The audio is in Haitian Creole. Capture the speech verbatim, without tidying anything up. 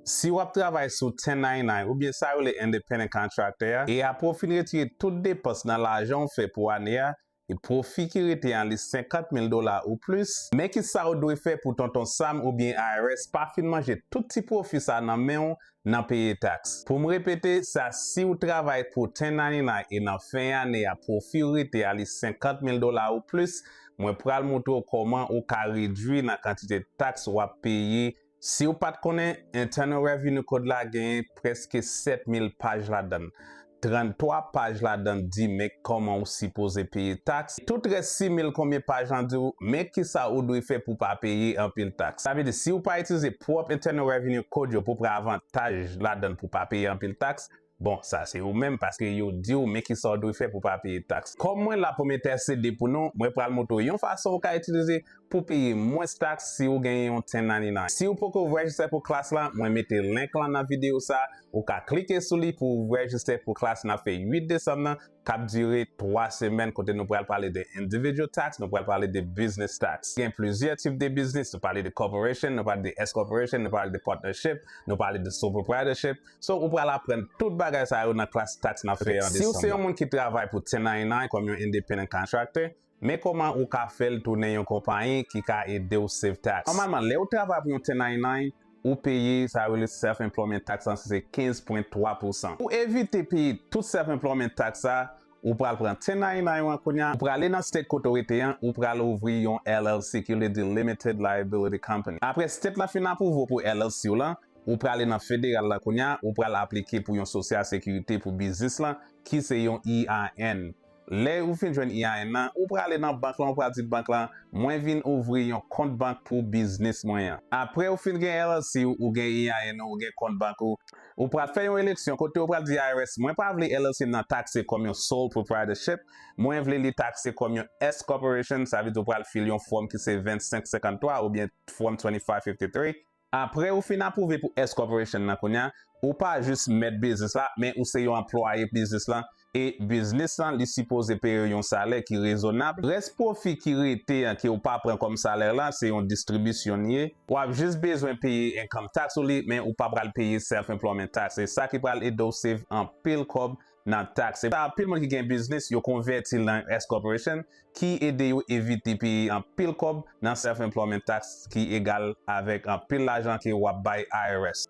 Si w ap travay sou ten ninety-nine oubyen sa yo rele independent contractor a, e a pwofi n retire tout depans nan lajan w fè pou ane a, e pwofi ki rete an li senkant mil dola ou plis, men ki sa w dwe fè pou Tonton Sam oubyen I R S pa fin manje tout ti pwofi sa nan men w nan peye taks. Pou m repete, sa si w travay pou ten ninety-nine e nan fen ane a pwofi w rete a li senkant mil dola ou plis, mwen pral montre w kòman ou ka redwi nan kantite taks w ap peye. Si w pa t konnen, Internal Revenue Code la genyen prèske sèt mil paj ladan l. Tranntwa paj ladan l di men kòman w sipoze peye taks. Tout rès sis mil konbyen paj lan di w men kisa ou dwe fè pou w pa peye anpil taks. Sa vle di, si w pa itilize pwòp Internal Revenue Code yo pou pran avantaj ladan l pou w pa peye anpil taks, bon, sa se ou menm, paske yo di w men kisa w dwe fè pou w pa peye taks. Kòm mwen la pou m entèsede pou nou, mwen pral montre w yon fason ou ka itilize pou peye mwens taks si w genyen yon ten ninety-nine. Si w poko rejiste pou klas la, mwen mete link lan nan videyo sa, ou ka klike sou li pou w rejiste pou klas n ap fè uit desanm nan, k ap dire twa semèn, kote nou pral pale de individual tax, nou pral pale de business tax. Gen plizyè tip de biznis, nou pale de corporation, nou pale de S corporation, nou pale de partnership, nou pale de sole proprietorship. So, ou pral aprann tout bagay sa yo nan klas taks n ap fè an desanm nan. Si w se yon moun ki travay pou ten ninety-nine kòm yon independent contractor, men kòman ou ka fè l tounen yon konpayi ki ka ede w save taks. Nòmalman, lè ou travay pou yon ten ninety-nine, ou peye sa yo rele self employment tax lan, se kenz pwen twa pousan. Pou evite peye tout self employment tax sa, ou pral pran ten ninety-nine an kounye a, ou prale nan state kote w rete an, ou pral ouvri yon L L C ki vle di Limited Liability Company. Apre state lan fin apwouve w pou L L C w lan, ou prale nan federal lan kounye a, ou pral aplike pou yon sosyal sekirite pou biznis lan ki se yon E I N. Lè ou fin jwenn E I N nan, ou prale nan bank lan, ou pral di bank lan, mwen vin ouvri yon kont bank pou biznis mwen an. Apre ou fin gen L L C, ou gen E I N ou, ou gen kont bank ou, ou pral fè yon eleksyon kote ou pral di I R S, mwen pa vle L L C m nan takse kòm yon sole proprietorship, mwen vle li takse kòm yon S corporation, sa vle di ou pral fil yon fòm ki se vennsenk senkanntwa oubyen fòm twenty-five fifty-three. Apre ou fin apwouve pou S corporation nan kounye a, ou pa jis mèt biznis la, men ou se yon anplwaye biznis lan, e biznis lan li sipoze peye yon salè ki rezonab. Rès pwofi ki rete an ke ou pa pran kòm salè la, se yon distribisyon li ye. W ap jis bezwen peye income tax ou li, men ou pa pral peye self employment tax. Se sa ki pral ede w save anpil kòb nan taks. Se pa anpil moun ki gen biznis, yo konvèti l nan S corporation, ki ede yo evite peye anpil kòb nan self employment tax ki egal avèk anpil lajan ke w ap bay I R S.